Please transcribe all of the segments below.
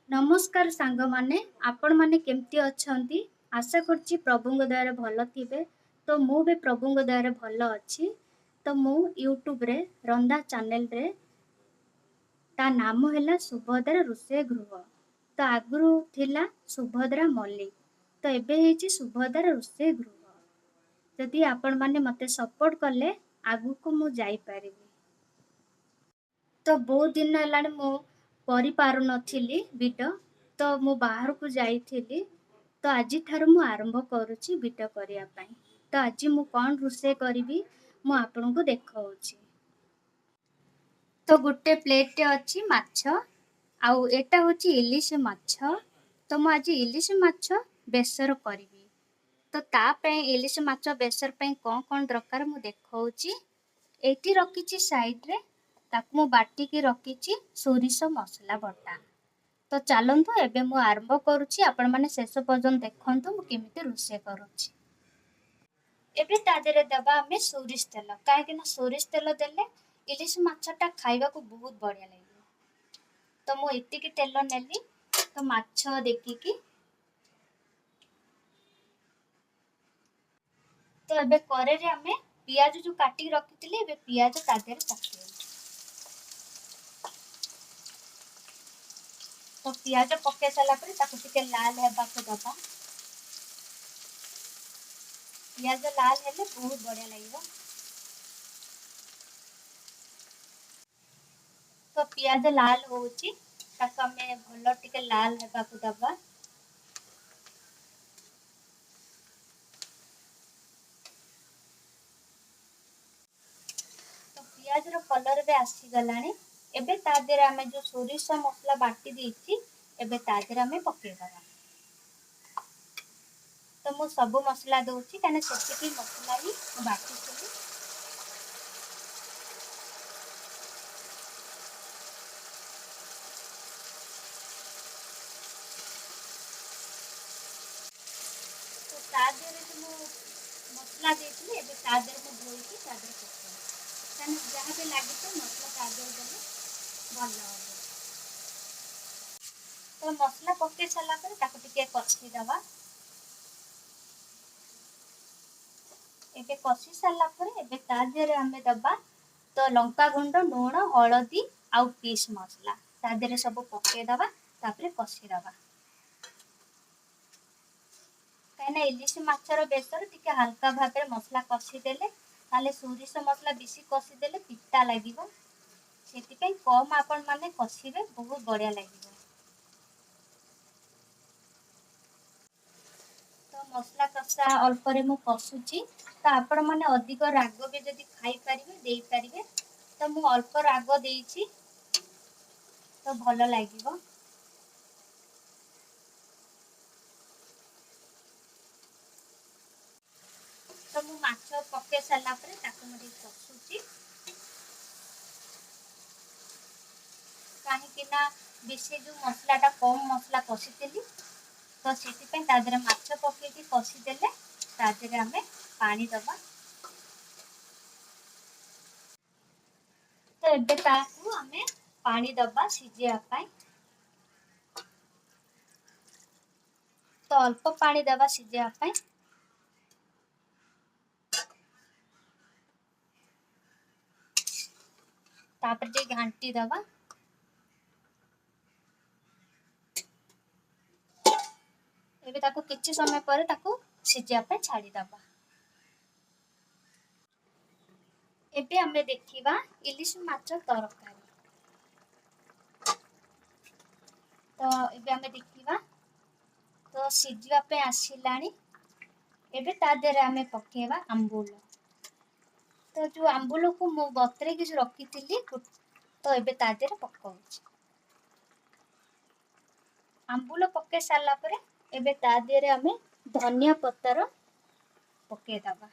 ନମସ୍କାର ସାଙ୍ଗମାନେ, ଆପଣମାନେ କେମିତି ଅଛନ୍ତି? ଆଶା କରୁଛି ପ୍ରଭୁଙ୍କ ଦୟାରେ ଭଲ ଥିବେ। ତ ମୁଁ ବି ପ୍ରଭୁଙ୍କ ଦୟାରେ ଭଲ ଅଛି। ତ ମୁଁ ୟୁଟ୍ୟୁବରେ ରନ୍ଧା ଚ୍ୟାନେଲରେ, ତା ନାମ ହେଲା ସୁଭଦ୍ରା ରୋଷେଇ ଗୃହ। ତ ଆଗରୁ ଥିଲା ସୁଭଦ୍ରା ମଲ୍ଲିକ, ତ ଏବେ ହେଇଛି ସୁଭଦ୍ରା ରୋଷେଇ ଗୃହ। ଯଦି ଆପଣମାନେ ମୋତେ ସପୋର୍ଟ କଲେ ଆଗକୁ ମୁଁ ଯାଇପାରିବି। ତ ବହୁତ ଦିନ ହେଲାଣି ମୁଁ କରିପାରୁନଥିଲି ଭିଡ଼ିଓ, ତ ମୁଁ ବାହାରକୁ ଯାଇଥିଲି। ତ ଆଜିଠାରୁ ମୁଁ ଆରମ୍ଭ କରୁଛି ଭିଡ଼ିଓ କରିବା ପାଇଁ। ତ ଆଜି ମୁଁ କ'ଣ ରୋଷେଇ କରିବି ମୁଁ ଆପଣଙ୍କୁ ଦେଖାଉଛି। ତ ଗୋଟେ ପ୍ଲେଟ୍ରେ ଅଛି ମାଛ, ଆଉ ଏଇଟା ହେଉଛି ଇଲିଶ ମାଛ। ତ ମୁଁ ଆଜି ଇଲିଶ ମାଛ ବେସର କରିବି। ତ ତା ପାଇଁ ଇଲିଶ ମାଛ ବେସର ପାଇଁ କ'ଣ କ'ଣ ଦରକାର ମୁଁ ଦେଖାଉଛି। ଏଇଠି ରଖିଛି ସାଇଡ଼୍ରେ, ତାକୁ ମୁଁ ବାଟିକି ରଖିଛି ସୋରିଷ ମସଲା ବଟା। ତ ଚାଲନ୍ତୁ ଏବେ ମୁଁ ଆରମ୍ଭ କରୁଛି, ଆପଣମାନେ ଶେଷ ପର୍ଯ୍ୟନ୍ତ ଦେଖନ୍ତୁ ମୁଁ କେମିତି ରୋଷେଇ କରୁଛି। ଏବେ ତା ଦେହରେ ଦେବା ଆମେ ସୋରିଷ ତେଲ, କାହିଁକିନା ସୋରିଷ ତେଲ ଦେଲେ ଇଲିଶ ମାଛଟା ଖାଇବାକୁ ବହୁତ ବଢ଼ିଆ ଲାଗିବ। ତ ମୁଁ ଏତିକି ତେଲ ନେଲି, ତ ମାଛ ଦେଖିକି। ତ ଏବେ କରେଇରେ ଆମେ ପିଆଜ ଯେଉଁ କାଟିକି ରଖିଥିଲେ, ଏବେ ପିଆଜ ତା ଦେହରେ ପକେଇବୁ। ତ ପିଆଜ ପକେଇ ସାରିଲା ପରେ ତାକୁ ଟିକେ ଲାଲ ହେବାକୁ ଦବା। ପିଆଜ ଲାଲ ହେଲେ ବହୁତ ବଢ଼ିଆ ଲାଗିବ। ତ ପିଆଜ ଲାଲ ହଉଛି, ତାକୁ ଆମେ ଭଲ ଟିକେ ଲାଲ ହେବାକୁ ଦବା। ତ ପିଆଜର କଲର ଏବେ ଆସିଗଲାଣି। ଏବେ ତା ଦେହରେ ଆମେ ଯେଉଁ ସୋରିଷ ମସଲା ବାଟି ଦେଇଛି, ଏବେ ତା ଦେହରେ ଆମେ ପକେଇଦବା। ତ ମୁଁ ସବୁ ମସଲା ଦଉଛି, କାହିଁକିନା ସେତିକି ମସଲା ହିଁ ମୁଁ ବାଟିଥିଲି। ତ ତା ଦେହରେ ଯେଉଁ ମୁଁ ମସଲା ଦେଇଥିଲି, ଏବେ ତା ଦେହରେ ମୁଁ ଧୋଇକି ତା ଦେହରେ ପକେଇବି, କାହିଁକିନା ଯାହା ବି ଲାଗିଥିବ ମସଲା ତା ଦେହରେ ଦେଲେ ଭଲ ହବ। ତ ମସଲା ପକେଇ ସାରିଲା ପରେ ତାକୁ ଟିକେ କଷିଦେବା। ଏବେ କଷି ସାରିଲା ପରେ ଏବେ ତା ଦେହରେ ଆମେ ଦବା ତ ଲଙ୍କା ଗୁଣ୍ଡ, ଲୁଣ, ହଳଦୀ ଆଉ ପିସ୍ ମସଲା ତା ଦେହରେ ସବୁ ପକେଇଦବା, ତାପରେ କଷିଦବା। କାହିଁକିନା ଇଲିଶି ମାଛର ବେସର ଟିକେ ହାଲକା ଭାବରେ ମସଲା କଷିଦେଲେ, ତାହେଲେ ସୋରିଷ ମସଲା ବେଶୀ କଷିଦେଲେ ପିତା ଲାଗିବ, ସେଥିପାଇଁ କମ୍ ଆପଣମାନେ କଷିବେ, ବହୁତ ବଢ଼ିଆ ଲାଗିବ। ତ ମସଲା କଷା ଅଳ୍ପରେ ମୁଁ କଷୁଛି, ତ ଆପଣମାନେ ଅଧିକ ରାଗ ବି ଯଦି ଖାଇପାରିବେ ଦେଇପାରିବେ। ତ ମୁଁ ଅଳ୍ପ ରାଗ ଦେଇଛି, ତ ଭଲ ଲାଗିବ। ତ ମୁଁ ମାଛ ପକେଇ ସାରିଲା ପରେ ତାକୁ ମୁଁ ଟିକେ କଷୁଛି, କାହିଁକି ନା ବେଶୀ ଯେଉଁ ମସଲାଟା କମ୍ ମସଲା କଷିଥିଲି, ତ ସେଥିପାଇଁ ତା ଦେହରେ ମାଛ ପକେଇକି କଷିଦେଲେ ତା ଦେହରେ ଆମେ ପାଣି ଦବା। ତ ଏବେ ତାକୁ ଆମେ ପାଣି ଦବା ସିଝିବା ପାଇଁ। ତ ଅଳ୍ପ ପାଣି ଦବା ସିଝିବା ପାଇଁ। ତାପରେ ଟିକେ ଘାଣ୍ଟି ଦବା। ଏବେ ତାକୁ କିଛି ସମୟ ପରେ ତାକୁ ସିଝିବା ପାଇଁ ଛାଡ଼ିଦବା। ଏବେ ଆମେ ଦେଖିବା ଇଲିଶ ମାଛ ତରକାରୀ। ତ ଏବେ ଆମେ ଦେଖିବା, ତ ସିଝିବା ପାଇଁ ଆସିଲାଣି। ଏବେ ତା ଦେହରେ ଆମେ ପକେଇବା ଆମ୍ବୁଲ। ତ ଯେଉଁ ଆମ୍ବୁଲକୁ ମୁଁ ବତୁରେଇକି ରଖିଥିଲି, ତ ଏବେ ତା ଦେହରେ ପକାଉଛି। ଆମ୍ବୁଲ ପକେଇ ସାରିଲା ପରେ ଏବେ ତା ଦେହରେ ଆମେ ଧନିଆ ପତ୍ର ପକେଇଦବା।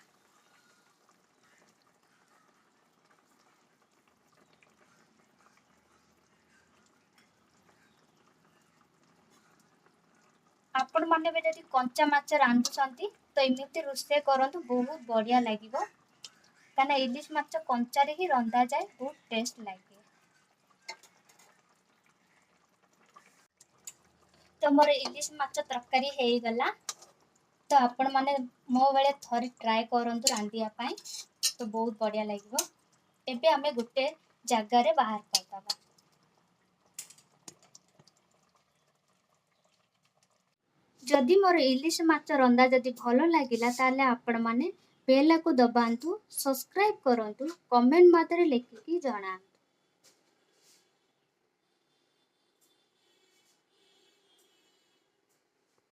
ଆପଣମାନେ ବି ଯଦି କଞ୍ଚା ମାଛ ରାନ୍ଧୁଛନ୍ତି ତ ଏମିତି ରୋଷେଇ କରନ୍ତୁ, ବହୁତ ବଢ଼ିଆ ଲାଗିବ। କାହିଁକିନା ଇଲିଶ ମାଛ କଞ୍ଚାରେ ହିଁ ରନ୍ଧାଯାଏ, ବହୁତ ଟେଷ୍ଟ ଲାଗେ। ତ ମୋର ଇଲିଶ ମାଛ ତରକାରୀ ହେଇଗଲା। ତ ଆପଣମାନେ ମୋ ଭଳିଆ ଥରେ ଟ୍ରାଏ କରନ୍ତୁ ରାନ୍ଧିବା ପାଇଁ, ତ ବହୁତ ବଢ଼ିଆ ଲାଗିବ। ଏବେ ଆମେ ଗୋଟେ ଜାଗାରେ ବାହାର କରିଦେବା। ଯଦି ମୋର ଇଲିଶ ମାଛ ରନ୍ଧା ଯଦି ଭଲ ଲାଗିଲା, ତାହେଲେ ଆପଣମାନେ ବେଲାକୁ ଦବାନ୍ତୁ, ସବସ୍କ୍ରାଇବ୍ କରନ୍ତୁ, କମେଣ୍ଟ ମାଧ୍ୟମରେ ଲେଖିକି ଜଣାନ୍ତୁ।